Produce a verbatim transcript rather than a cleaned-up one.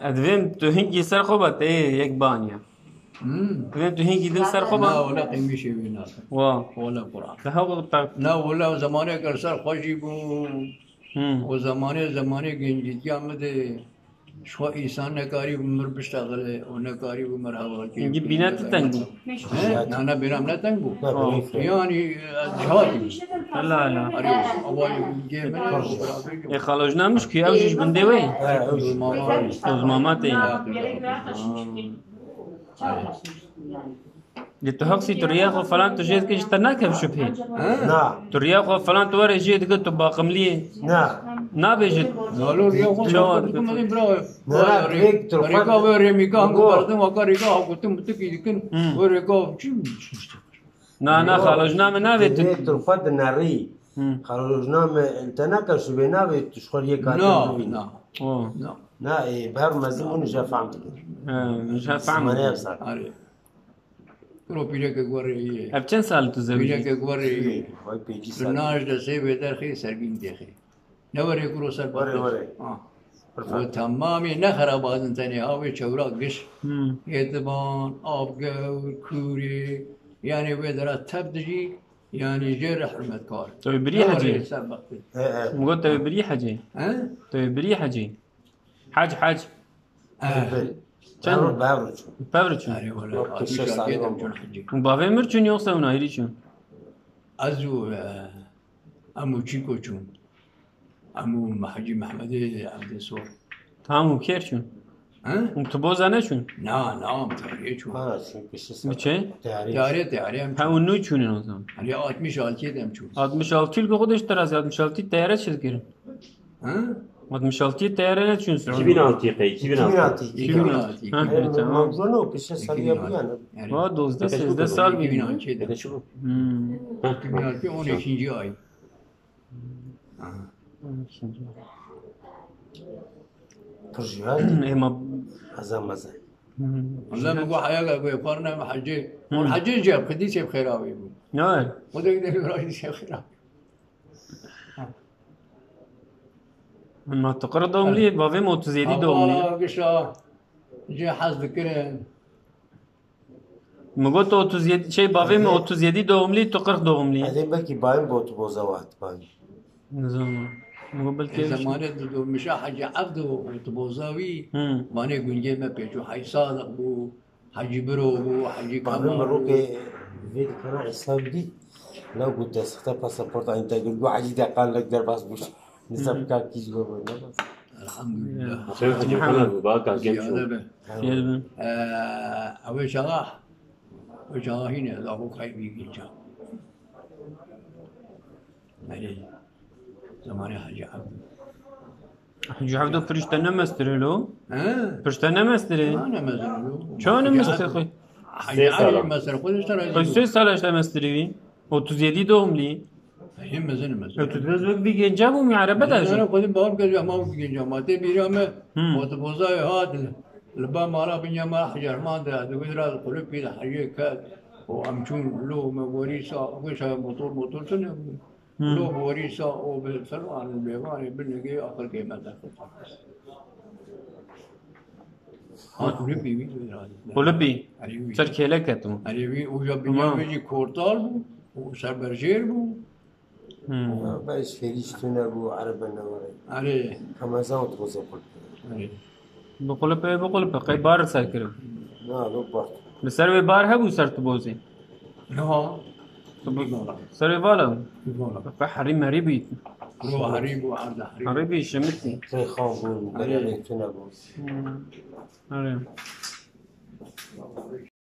Edvêm tu hinkî ser xwe be tê yek baniye. Hmm. Divêm tu hinkî din ser xwe be. Na, wala qîmîşê wê nake. Wa. Wala Qur'an. Te hew qe-, Na, wala zemanê ker ser xwe jî bû. Hmm. O zemanê, zemanê gencîtiya min de ji xwe însan nekarî bû mir biştexile û nekarî bû mir hevalkê. Hingî bîne tu teng bû. He? Na, na, bîna min ne teng bû. Na, Oh. bîne teng. Yani, ez cihatî bû. Hela, hela. Arê, awayê gê min. E, xalojna min ji ku ew jî ji bindê wê? He, ew jî. Mama. Toz mama tê. Ha. Lê tu heqsî tu riya xwe falan tu jê dikî ji te nakev şubhê. He? Na. Tu riya xwe falan tu were jê dike tu baqimliyê. Na. Nabêjit. Nalo riya xwe Çawa tu dike? Bira. Na, na, Rê-, direkt tu rêka xwe wê rêmîka hangu Go. Berdim waka rêka hakutin bitikî dikin. Hmm. Wê rêka çi? Na, na, xalojna min navê tu. Direkt tu xwe dinerî. Hmm. Xalojna min te nakev şubhê navê tu ji xwe yê katin Na, bibînî. na. Oh. Na. Na, e, ber mezin hûn ji fehm dikin. He, ji fehm Simane dikin. Efsane. Arê. Kuro pîrekek werê ye. Ev çend sal tu zewicî? Pîrekek werê ye. Vay pêncî Tu sal. Naş de sê vê derxê sergîn dêxê. Ne werê kuro ser Werê, perde. Werê. Ha. Perfect. O tamamê ne xerabazin tenê ha wê çewra giş. Hmm. Êtiban, Avgewr, Kûrê. Yani wê dera tev dijî, yani jê re hurmetkar. Tu wê birî Ne hecê? Werê ser bextê. E, e. Min got tu wê birî hecê. He? Tu wê birî hecê. Hec, hec. Eh. Çend? Bevro, bevro çûn. Bevro çûn. Erê, wele, Yok, altmış şeş altı salim dem oldu. Çûn hecî. Bavê mir çûn yoksa hûn ayrî çûn? Ez û, eh, em û Çîko çûn. Em û Hecî Mehmedê Evdê Sor. Tam û kêr çûn? He? Û tu boza neçûn? Na, na, em tarihê çûn. Ha, çünkü siz Bi çi? Tarih, tarih em Ha, çûn. Û nû çûnin o zaman. Hani altmış altı dem çûn. Altmış altı yıl koku deşte razı, altmış altı teyare çizgirin. Ha? Altmış altı teyare ne çûn? İki bin altı, iki bin altı. İki bin altı. İki bin altı. Ha, evet, tamam. Mevzunu kişi sarıya bu yani. Yani. Va dozdeh, sêzdeh sal bî. İki bin altı. Öyle şu bu. Hmm. Ha, iki bin altı, on ikinci ay. Aha. Pir jiyar. Ema. Mezin, mezin. Hmm. Allah min got heya ku parne hecê. Hmm. On hecê jî qidîsê bi xêra wî bû. Ne? O da gidelim razî xêra. Ma tu qir domlî, bavê min otuz yedi domlî. Gişa jê hez dikirin. Min got otuz yedi, şey, bavê min otuz yedi doğumlî, tu qirx doğumlî. Edê belkî bayim bi otoboza we hatibay. Nizanim. Min got belkî E, ev şey. Zemanê di do mişa Hecî Evdo otoboza wî, Hmm. vanê gungê me pêçû Hecî Sadiq bû, Hecî Biro bû, Hecî Bavê Kemal min bû. rokê vê dikana Îslam dît. Law got destixte pasaport aynî te got, got Hecî Deqan lek derbas bû. Nizam Hmm. kar kî ji we bû, ne bas. Elhamdulillah. Sen Hecî Muhammed. Kemal bû, baka genç Ziyade oldu. be. Geldim. Ee, ew çaxa, ew çaxa hîne, ez abo kay bî gînca. Erê, zemanê Hecî Evdo. Hecî Evdo pirîşte ne mestirê lo? He? Pirîşte ne mestirê? Ha, ne mezin lo. Çawa ne mestirê xwe? Hecî Evdo mestir xwe de işte Xwe sê sala işte mestirê wî. Otuz yedi doğumlî. Hecî mezin, mezin. Otuz beş wek bir gence bû, mi araba da Mezin, şu. Xwedî bawer kir, ama wek genca ma. Tê bîra me, Hmm. otoboza hat, li ba mala binya me Hecî Erman de, di wî ra qulipî de Hecî ket. O em çûn lo me werî sa, wê şaya motor, motor tune bû. Hmm. Lo bi werî sa, o bi fermanê, bêvanê, binigê, aqil kêmete. Ha, kulipî wî, wî radî. Kulipî? Erê wî. Ser kêlek ketibû. Erê wî, û ya binya Tamam. wê jî kortal bû, û ser berjêr bû. Hmm. Ya, beş fêrî ji tune bû, erebe ne were. Erê. Kamezan otoboza kulipî. Erê. Bi kulipê, bi kulipê, qey bar ser kirin. Na, no bar. Li ser wê bar hebû ser tu bozê. Niha. Tu bo-, Bîmala. Ser wê vala bû. Bîmala. Fe herî merî bî. Ro herî bû, arda herî. Herî bî, şimitî. Rêxan bû, Erê. berê tune bû. Hmm. Erê.